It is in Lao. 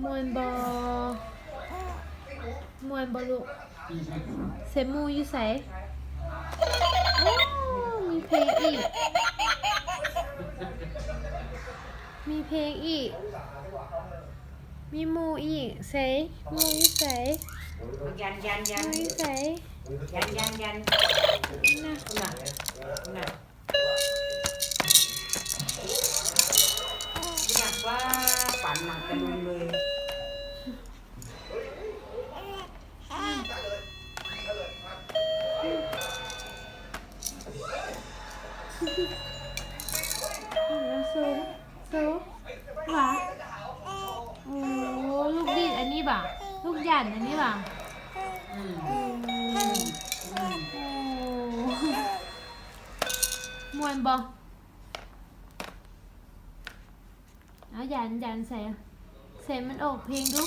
ມ່ວນບໍ່? ມ່ວນບໍ່ລູກ? ໃສ່ໝູ່ຢູ່ໃສ? ໂອ້ ມີເພງອີກ ມີເພງອີກ ມີໝູ່ອີກ ໃສ? ໝູ່ຢູ່ໃສ? ຢັນ ຢັນ ຢັນ ໝູ່ຢູ່ໃສ? ຢັນ ຢັນ ຢັນ ນະ ນະ ນະ. ນີ້ນະ ວ້າ ປັນໜັກກະລຸງເລີຍ. ສູງ ສູງ ຫວາ ໂອ້ ລູກດີດອັນນີ້ບາ ລູກຢັນອັນນີ້ບາ. ອືມ ອືມ ອືມ ໂອ້ ມ່ວນບໍ່? ເອົາ ຢັນ ຢັນໃສ່ ໃສ່ມັນອອກເພງດູ.